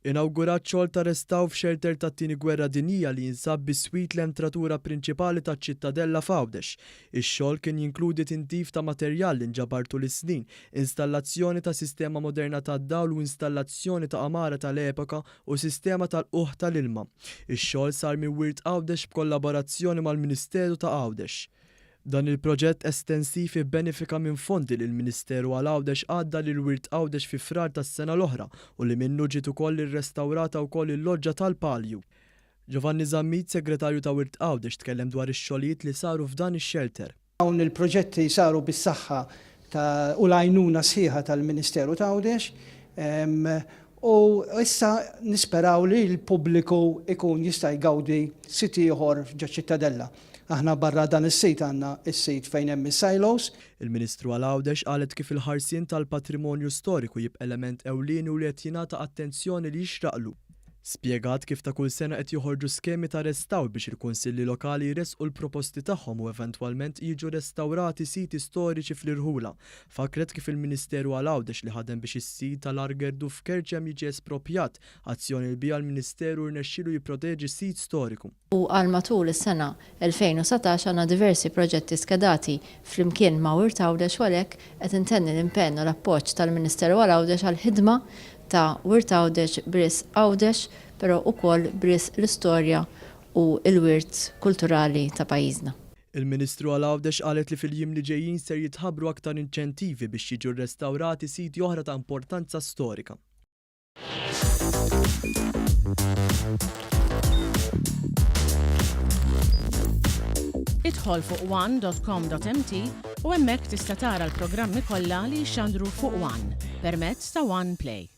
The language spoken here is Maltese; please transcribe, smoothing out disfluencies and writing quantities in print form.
Inawgurat xogħol ta' restawr f'xelter tat-Tieni Gwerra Dinjija li jinsab biswit l-entratura prinċipali taċ-Ċittadella f'Għawdex. Ix-xogħol kien jinkludi tindif ta' materjal li nġabar tul is-snin, installazzjoni ta' sistema moderna tad-dawl u installazzjoni ta' għamara tal-epoka u sistema ta' lqugħ tal-ilma. Ix-xogħol sar minn Wirt Għawdex b'kollaborazzjoni mal-Ministeru ta' Għawdex. Dan il-proġett estensiv ibbenefika minn fondi li l-Ministeru għal Għawdex għadda lil Wirt Għawdex fi Frar tas-sena l-oħra u li minnu ġiet ukoll irrestawrata wkoll il-Loġġa tal-Palju. Giovanni Zammit, Segretarju ta' Wirt Għawdex tkellem dwar ix-xogħlijiet li saru f'dan ix-xelter. Dawn il-proġetti saru bis-saħħa ta' u l-għajnuna sħiħa tal-Ministeru t'Għawdex u issa nisperaw li l-pubbliku jkun jista' jgawdi sit ieħor ġo Ċittadella. Aħna barra dan is-sit għandna s-sit fejn hemm is-silos. Il-Ministru għal Għawdex qalet kif il-ħarsien tal-patrimonju storiku jibqa' element ewlieni u li qed jingħata attenzjoni li jixraqlu. Spjegat kif ta' kull sena qed joħorġu skemi ta' restawr biex il-kunsilli lokali jressqu l-proposti tagħhom u eventwalment jiġu restawrati siti storiċi fl-irħula. Fakkret kif il-Ministeru għal Għawdex li ħadem biex is-sit tal-Għar Gerdu f'Kerċem jiġi esproprjat, azzjoni li biha l-Ministeru rnexxielu jipproteġi sit storiku. U għal matul is-sena 2019 għandna diversi proġetti skedati flimkien ma' Wirt Għawdex u għalhekk qed intenni l-impenn u l-appoġġ tal-Ministeru għal Għawdex għall-ħidma ta' Wirt Għawdex b'risq Għawdex però ukoll b'risq l-istorja u l-wirt kulturali ta' pajjiżna. Il-Ministru għal Għawdex qalet li fil-jiem li ġejjin ser jitħabbru aktar inċentivi biex jiġu rrestawrati siti oħra ta' importanza storika. Idħol fuq one.com.mt u hemmhekk tista' tara l-programmi kollha li jixxandru fuq One permezz ta' One Play.